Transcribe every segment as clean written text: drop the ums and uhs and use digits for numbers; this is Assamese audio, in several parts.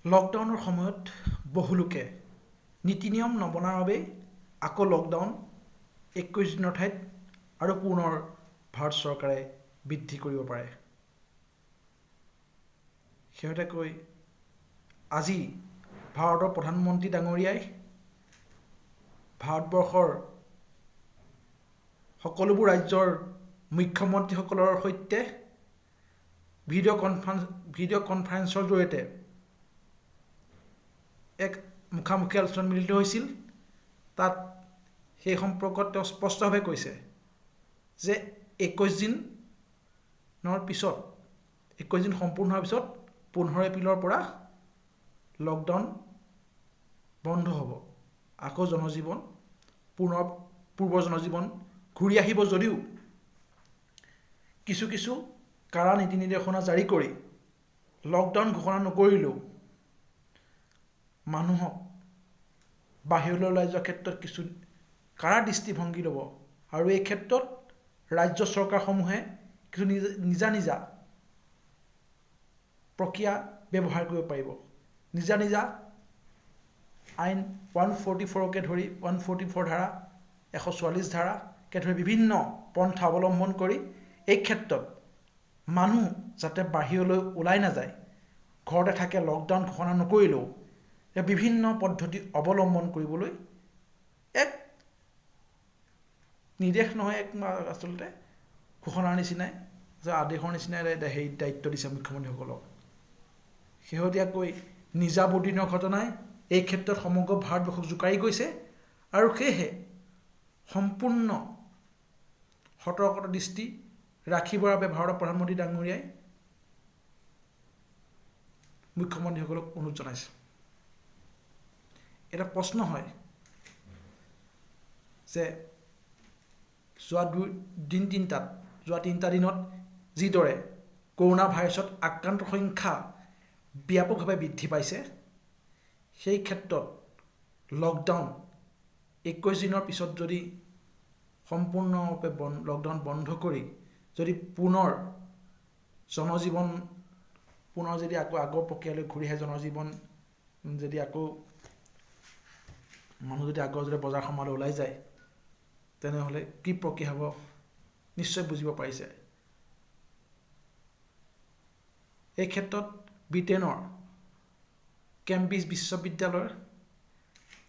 লকডাউনৰ সময়ত বহু লোকে নীতি নিয়ম নমনাৰ বাবেই আকৌ লকডাউন 21 দিনৰ ঠাইত আৰু পুনৰ ভাৰত চৰকাৰে বৃদ্ধি কৰিব পাৰে। শেহতীয়াকৈ আজি ভাৰতৰ প্ৰধানমন্ত্ৰী ডাঙৰীয়াই ভাৰতবৰ্ষৰ সকলোবোৰ ৰাজ্যৰ মুখ্যমন্ত্ৰীসকলৰ সৈতে ভিডিঅ' কনফাৰেন্সৰ জৰিয়তে এক মুখামুখি আলোচনাত মিলিত হৈছিল। তাত সেই সম্পৰ্কত তেওঁ স্পষ্টভাৱে কৈছে যে 21 দিনৰ পিছত, 21 দিন সম্পূৰ্ণ হোৱাৰ পিছত 15 এপ্ৰিলৰ পৰা লকডাউন বন্ধ হ'ব, আকৌ জনজীৱন পুনৰ পূৰ্বৰ জনজীৱন ঘূৰি আহিব যদিও কিছু কিছু কাৰা নীতি নিৰ্দেশনা জাৰি কৰি লকডাউন ঘোষণা নকৰিলেও মানুহক বাহিৰলৈ ওলাই যোৱাৰ ক্ষেত্ৰত কিছু কাৰা দৃষ্টিভংগী ল'ব আৰু এই ক্ষেত্ৰত ৰাজ্য চৰকাৰসমূহে কিছু নিজা নিজা প্ৰক্ৰিয়া ব্যৱহাৰ কৰিব পাৰিব। নিজা নিজা আইন 144কে ধৰি 144 ধাৰা, 144 ধাৰাকে ধৰি বিভিন্ন পন্থা অৱলম্বন কৰি এই ক্ষেত্ৰত মানুহ যাতে বাহিৰলৈ ওলাই নাযায়, ঘৰতে থাকে, লকডাউন ঘোষণা নকৰিলেও বিভিন্ন পদ্ধতি অৱলম্বন কৰিবলৈ এক নিৰ্দেশ নহয়, এক আচলতে ঘোষণাৰ নিচিনাই, আদেশৰ নিচিনাই সেই দায়িত্ব দিছে মুখ্যমন্ত্ৰীসকলক। শেহতীয়াকৈ নিজামুদ্দিনৰ ঘটনাই এই ক্ষেত্ৰত সমগ্ৰ ভাৰতবৰ্ষক জোকাৰি গৈছে আৰু সেয়েহে সম্পূৰ্ণ সতৰ্কতা দৃষ্টি ৰাখিবৰ বাবে ভাৰতৰ প্ৰধানমন্ত্ৰী ডাঙৰীয়াই মুখ্যমন্ত্ৰীসকলক অনুৰোধ জনাইছে। এটা প্ৰশ্ন হয় যে যোৱা তিনিটা দিনত যিদৰে কৰোণা ভাইৰাছত আক্ৰান্তৰ সংখ্যা ব্যাপকভাৱে বৃদ্ধি পাইছে, সেই ক্ষেত্ৰত লকডাউন 21 দিনৰ পিছত যদি সম্পূৰ্ণৰূপে লকডাউন বন্ধ কৰি যদি পুনৰ জনজীৱন পুনৰ যদি আকৌ আগৰ প্ৰক্ৰিয়ালৈ ঘূৰি আহে, জনজীৱন যদি আকৌ মানুহ যদি আগৰ যদি বজাৰ সমাৰলৈ ওলাই যায়, তেনেহ'লে কি প্ৰক্ৰিয়া হ'ব নিশ্চয় বুজিব পাৰিছে। এই ক্ষেত্ৰত ব্ৰিটেইনৰ কেম্ব্ৰিজ বিশ্ববিদ্যালয়ৰ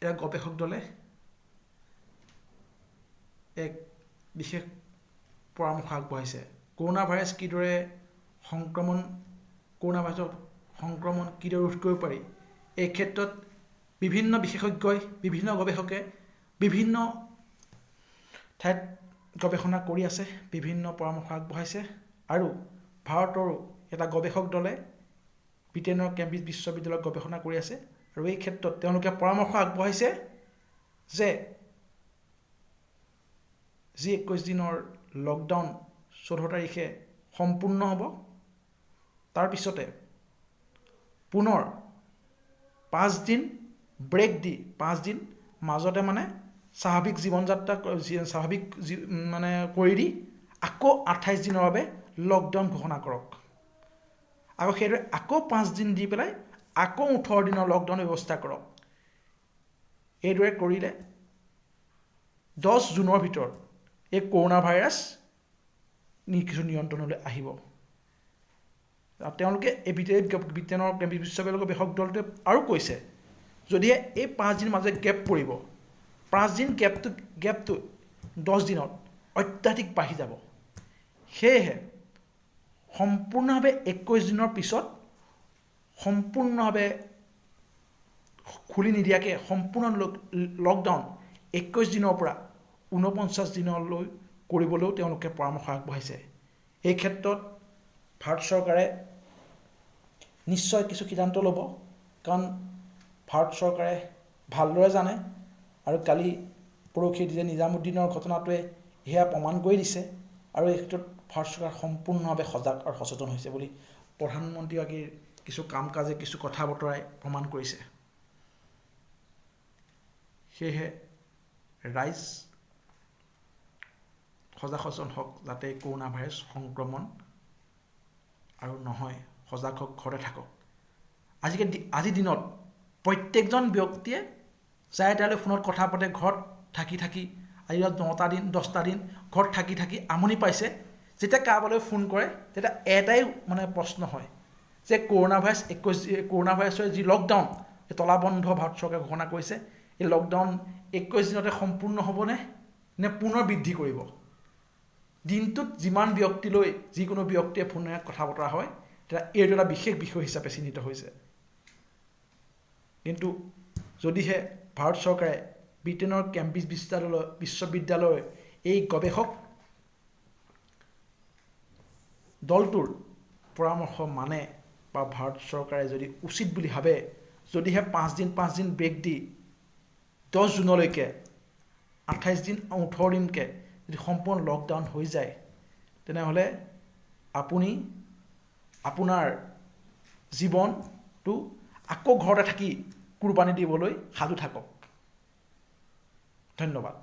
এটা গৱেষক দলে এক বিশেষ পৰামৰ্শ আগবঢ়াইছে। কৰোণা ভাইৰাছ কিদৰে সংক্ৰমণ, কৰোণা ভাইৰাছৰ সংক্ৰমণ কিদৰে ৰোধ কৰিব পাৰি, এই ক্ষেত্ৰত বিভিন্ন বিশেষজ্ঞই, বিভিন্ন গৱেষকে বিভিন্ন ঠাইত গৱেষণা কৰি আছে, বিভিন্ন পৰামৰ্শ আগবঢ়াইছে আৰু ভাৰতৰো এটা গৱেষক দলে ব্ৰিটেইনৰ কেম্ব্ৰিজ বিশ্ববিদ্যালয়ত গৱেষণা কৰি আছে আৰু এই ক্ষেত্ৰত তেওঁলোকে পৰামৰ্শ আগবঢ়াইছে যে যি 21 দিনৰ লকডাউন 14 তাৰিখে সম্পূৰ্ণ হ'ব, তাৰপিছতে পুনৰ 5 দিন ব্ৰেক দি 5 দিন মাজতে মানে স্বাভাৱিক জীৱন যাত্ৰা স্বাভাৱিক মানে কৰি দি আকৌ 28 দিনৰ বাবে লকডাউন ঘোষণা কৰক। আকৌ সেইদৰে আকৌ 5 দিন দি পেলাই আকৌ 18 দিনৰ লকডাউন ব্যৱস্থা কৰক। এইদৰে কৰিলে 10 জুনৰ ভিতৰত এই কৰোণা ভাইৰাছ কিছু নিয়ন্ত্ৰণলৈ আহিব। তেওঁলোকে এই ব্ৰিটেইনৰ কেম্ব্ৰিজ বিশ্ববিদ্যালয়ৰ গৱেষক দলটোৱে আৰু কৈছে, যদিহে এই 5 দিনৰ মাজত গেপ পৰিব, 5 দিন গেপটো 10 দিনত অত্যাধিক বাঢ়ি যাব। সেয়েহে সম্পূৰ্ণভাৱে 21 দিনৰ পিছত সম্পূৰ্ণভাৱে খুলি নিদিয়াকৈ সম্পূৰ্ণ লকডাউন 21 দিনৰ পৰা 49 দিনলৈ কৰিবলৈও তেওঁলোকে পৰামৰ্শ আগবঢ়াইছে। এই ক্ষেত্ৰত ভাৰত চৰকাৰে নিশ্চয় কিছু সিদ্ধান্ত ল'ব, কাৰণ ভাৰত চৰকাৰে ভালদৰে জানে আৰু কালি পৰহি যে নিজামুদ্দিনৰ ঘটনাটোৱে সেয়া প্ৰমাণ কৰি দিছে আৰু এই ক্ষেত্ৰত ভাৰত চৰকাৰ সম্পূৰ্ণভাৱে সজাগ আৰু সচেতন হৈছে বুলি প্ৰধানমন্ত্ৰীগৰাকীৰ কিছু কাম কাজে, কিছু কথা বতৰাই প্ৰমাণ কৰিছে। সেয়েহে ৰাইজ সজাগ সচেতন হওক যাতে কৰোণা ভাইৰাছ সংক্ৰমণ আৰু নহয়, সজাগ হওক, ঘৰতে থাকক। আজিকালি আজিৰ দিনত প্ৰত্যেকজন ব্যক্তিয়ে যাই তালৈ ফোনত কথা পাতে, ঘৰত থাকি থাকি আজি 9টা দিন 10টা দিন ঘৰত থাকি থাকি আমনি পাইছে। যেতিয়া কাৰোবালৈ ফোন কৰে তেতিয়া এটাই মানে প্ৰশ্ন হয় যে কৰোণা ভাইৰাছ কৰোণা ভাইৰাছৰ যি লকডাউন, এই তলাবন্ধ ভাৰত চৰকাৰে ঘোষণা কৰিছে, এই লকডাউন 21 দিনতে সম্পূৰ্ণ হ'বনে নে পুনৰ বৃদ্ধি কৰিব? দিনটোত যিমান ব্যক্তিলৈ যিকোনো ব্যক্তিয়ে ফোনেৰে কথা বতৰা হয়, তেতিয়া এইটো এটা বিশেষ বিষয় হিচাপে চিহ্নিত হৈছে। কিন্তু যদিহে ভাৰত চৰকাৰে ব্ৰিটেইনৰ কেম্ব্ৰিজ বিশ্ববিদ্যালয়ৰ এই গৱেষক দলটোৰ পৰামৰ্শ মানে বা ভাৰত চৰকাৰে যদি উচিত বুলি ভাবে, যদিহে 5 দিন 5 দিন ব্ৰেক দি 10 জুনলৈকে 28 দিন 18 দিনকৈ যদি সম্পূৰ্ণ লকডাউন হৈ যায়, তেনেহ'লে আপুনি আপোনাৰ জীৱনটো আকৌ ঘৰতে থাকি কুৰবানী দিবলৈ সাজু থাকক। ধন্যবাদ।